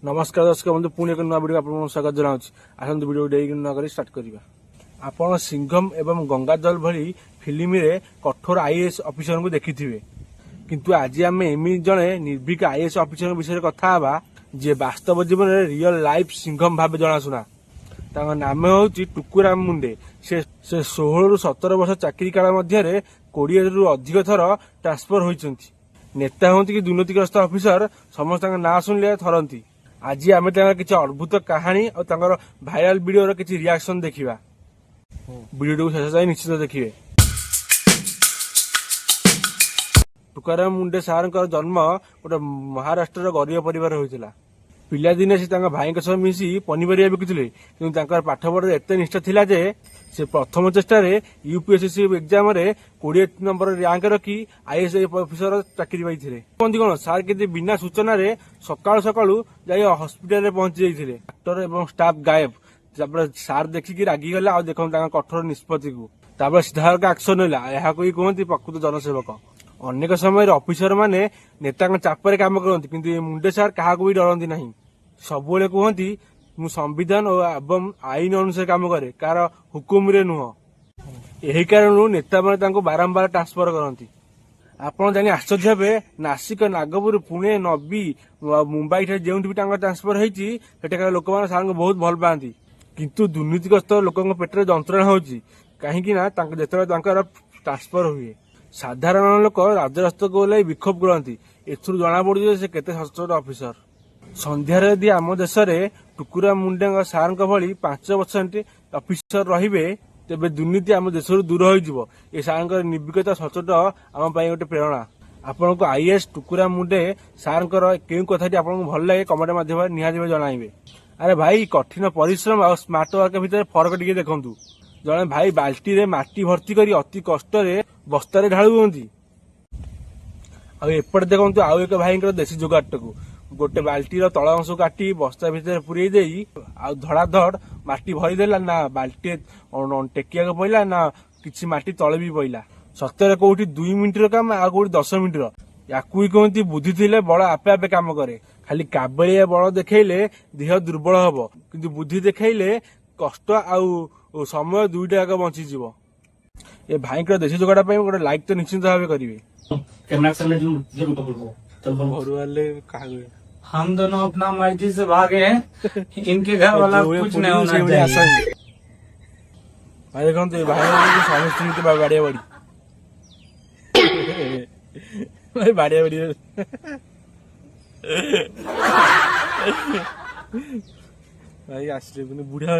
ନମସ୍କାର ଦର୍ଶକ ବନ୍ଧୁ, ପୁଣି ଏକ ନୂଆ ଭିଡ଼ିଓ ଆପଣଙ୍କୁ ସ୍ୱାଗତ ଜଣାଉଛି। ଆସନ୍ତୁ, ଭିଡ଼ିଓ ଡେରି ନ କରି ଷ୍ଟାର୍ଟ କରିବା। ଆପଣ ସିଂଘମ ଏବଂ ଗଙ୍ଗାଜଲ ଭଳି ଫିଲ୍ମରେ କଠୋର ଆଇଏଏସ୍ ଅଫିସରଙ୍କୁ ଦେଖିଥିବେ, କିନ୍ତୁ ଆଜି ଆମେ ଏମିତି ଜଣେ ନିର୍ଭୀକ ଆଇଏଏସ୍ ଅଫିସରଙ୍କ ବିଷୟରେ କଥା ହେବା, ଯିଏ ବାସ୍ତବ ଜୀବନରେ ରିଅଲ ଲାଇଫ୍ ସିଂଘମ ଭାବେ ଜଣାଶୁଣା। ତାଙ୍କ ନାମ ହେଉଛି ଟୁକୁରାମ ମୁଣ୍ଡେ। ସେ 16ରୁ 17 ବର୍ଷ ଚାକିରି କାଳ ମଧ୍ୟରେ 20ରୁ ଅଧିକ ଥର ଟ୍ରାନ୍ସଫର ହୋଇଛନ୍ତି। ନେତା ହୁଅନ୍ତି କି ଦୁର୍ନୀତିଗ୍ରସ୍ତ ଅଫିସର, ସମସ୍ତଙ୍କ ନାଁ ଶୁଣିଲେ ଥରନ୍ତି। ଆଜି ଆମେ ତାଙ୍କର କିଛି ଅଦ୍ଭୁତ କାହାଣୀ ଆଉ ତାଙ୍କର ଭାଇରାଲ ଭିଡିଓର କିଛି ରିଆକ୍ସନ ଦେଖିବା। ଭିଡିଓଟିକୁ ଶେଷ ଯାଏ ନିଶ୍ଚିତ ଦେଖିବେ। ଟୁକାରାମ ମୁଣ୍ଡେ ସାରଙ୍କର ଜନ୍ମ ଗୋଟେ ମହାରାଷ୍ଟ୍ରର ଗରିବ ପରିବାର ହୋଇଥିଲା। ପିଲାଦିନେ ସେ ତାଙ୍କ ଭାଇଙ୍କ ସହ ମିଶି ପନିପରିବା ବିକୁଥିଲେ, କିନ୍ତୁ ତାଙ୍କର ପାଠ ପଢ଼ାରେ ଏତେ ନିଷ୍ଠା ଥିଲା ଯେ ସେ ପ୍ରଥମ ଚେଷ୍ଟାରେ ୟୁପିଏସସି ଏକ୍ଜାମରେ 20 ନମ୍ବର ରାଙ୍କ ରଖି ଆଇଏଏସ୍ ଅଫିସର ଚାକିରି ପାଇଥିଲେ। କୁହନ୍ତି କଣ ସାର୍, କିନ୍ତୁ ବିନା ସୂଚନାରେ ସକାଳୁ ସକାଳୁ ଯାଇ ହସ୍ପିଟାଲରେ ପହଞ୍ଚି ଯାଇଥିଲେ। ଡାକ୍ତର ଏବଂ ଷ୍ଟାଫ ଗାୟବ। ତାପରେ ସାର୍ ଦେଖିକି ରାଗିଗଲେ ଆଉ ଦେଖନ୍ତୁ ତାଙ୍କ କଠୋର ନିଷ୍ପତ୍ତିକୁ। ତାପରେ ସିଧାସଳଖ ଆକ୍ସନ ନେଲା। ଏହାକୁ ହିଁ କୁହନ୍ତି ପ୍ରକୃତ ଜନସେବକ। ଅନେକ ସମୟରେ ଅଫିସର ମାନେ ନେତାଙ୍କ ଚାପରେ କାମ କରନ୍ତି, କିନ୍ତୁ ଏ ମୁଣ୍ଡେ ସାର୍ କାହାକୁ ବି ଡରନ୍ତି ନାହିଁ। ସବୁବେଳେ କୁହନ୍ତି, "ମୁଁ ସମ୍ବିଧାନ ଓ ଏବଂ ଆଇନ ଅନୁସାରେ କାମ କରେ, କାହାର ହୁକୁମରେ ନୁହଁ।" ଏହି କାରଣରୁ ନେତାମାନେ ତାଙ୍କୁ ବାରମ୍ବାର ଟ୍ରାନ୍ସଫର କରନ୍ତି। ଆପଣ ଜାଣି ଆଶ୍ଚର୍ଯ୍ୟ ହେବେ, ନାସିକ, ନାଗପୁର, ପୁଣେ, ନବୀ ମୁମ୍ବାଇ ଠାରେ ଯେଉଁଠି ବି ତାଙ୍କର ଟ୍ରାନ୍ସଫର ହେଇଛି, ସେଠାକାର ଲୋକମାନେ ସାର୍ଙ୍କୁ ବହୁତ ଭଲ ପାଆନ୍ତି। କିନ୍ତୁ ଦୁର୍ନୀତିଗ୍ରସ୍ତ ଲୋକଙ୍କ ପେଟରେ ଯନ୍ତ୍ରଣା ହେଉଛି, କାହିଁକି ନା ତାଙ୍କ ଯେତେବେଳେ ତାଙ୍କର ଟ୍ରାନ୍ସଫର ହୁଏ, ସାଧାରଣ ଲୋକ ରାଜରାସ୍ତାକୁ ଓହ୍ଲାଇ ବିକ୍ଷୋଭ କରନ୍ତି। ଏଥିରୁ ଜଣାପଡୁଛି ଯେ ସେ କେତେ ସଚ୍ଚୋଟ ଅଫିସର। ସନ୍ଧ୍ୟାରେ ଯଦି ଆମ ଦେଶରେ ଟୁକୁରା ମୁଣ୍ଡେଙ୍କ ସାର୍ଙ୍କ ଭଳି 5% ଅଫିସର ରହିବେ, ତେବେ ଦୁର୍ନୀତି ଆମ ଦେଶରୁ ଦୂର ହୋଇଯିବ। ଏ ସାର୍ଙ୍କର ନିର୍ଭୀକତା, ସଚ୍ଚୋଟ ଆମ ପାଇଁ ଗୋଟେ ପ୍ରେରଣା। ଆପଣଙ୍କୁ ଆଇଏଏସ୍ ଟୁକୁରା ମୁଣ୍ଡେ ସାର୍ଙ୍କର କେଉଁ କଥାଟି ଆପଣଙ୍କୁ ଭଲ ଲାଗେ, କମେଣ୍ଟ ମାଧ୍ୟମରେ ନିହାତି ଭାବେ ଜଣାଇବେ। ଆରେ ଭାଇ, କଠିନ ପରିଶ୍ରମ ଆଉ ସ୍ମାର୍ଟ ୱାର୍କ ଭିତରେ ଫରକ ଟିକେ ଦେଖନ୍ତୁ। ଜଣେ ଭାଇ ବାଲ୍ଟିରେ ମାଟି ଭର୍ତ୍ତି କରି ଅତି କଷ୍ଟରେ ବସ୍ତାରେ ଢାଳୁଛନ୍ତି, ଆଉ ଏପଟେ ଦେଖନ୍ତୁ ଆଉ ଏକ ଭାଇଙ୍କର ଦେଶୀ ଯୋଗାଡ଼ଟାକୁ। ଗୋଟେ ବାଲ୍ଟିର ତଳ ଅଂଶକୁ କାଟି ବସ୍ତା ଭିତରେ ପୁରେଇ ଦେଇ ଆଉ ଧଡ଼ାଧଡ଼ ମାଟି ଭରିଦେଲା। ନା ବାଲ୍ଟି ଟେକିବାକୁ ପଇଲା, ନା କିଛି ମାଟି ତଳେ ବି ପଇଲା। ସତରେ କୋଉଠି 2 ମିନିଟର କାମ, ଆଉ କୋଉଠି 10 ମିନିଟର। ୟାକୁ ହିଁ କୁହନ୍ତି ବୁଦ୍ଧି ଥିଲେ ବଳ ଆପେ ଆପେ କାମ କରେ। ଖାଲି କାବଳିଆ ବଳ ଦେଖେଇଲେ ଦେହ ଦୁର୍ବଳ ହବ, କିନ୍ତୁ ବୁଦ୍ଧି ଦେଖେଇଲେ କଷ୍ଟ ଆଉ ସମୟ ଦୁଇଟା ଯାକ ବଞ୍ଚିଯିବ। ଏ ଭାଇଙ୍କର ଦେଶୀ ଯୋଗାଡ଼ ପାଇଁ ଗୋଟେ ଲାଇକ୍ ତ ନିଶ୍ଚିତ ଭାବେ କରିବେ। कैमरा के सामने जरूर जरूर पकड़ो, चल बोलो। ଘରୁ ବାହାରିଲେ କାହାକୁ हम दोनों अपना मर्जी से भागे हैं, इनके घर वाला कुछ नहीं होना चाहिए। ଭାଇ, ଦେଖନ୍ତୁ, ଏ ଭାଇ ସ୍ୱାମୀ ସ୍ତ୍ରୀ ଭିତରେ ବାଡିଆ ବାଡି। ଭାଇ, ବାଡିଆ ବାଡି। ଭାଇ ଆସିଲେ, କିନ୍ତୁ ବୁଢା।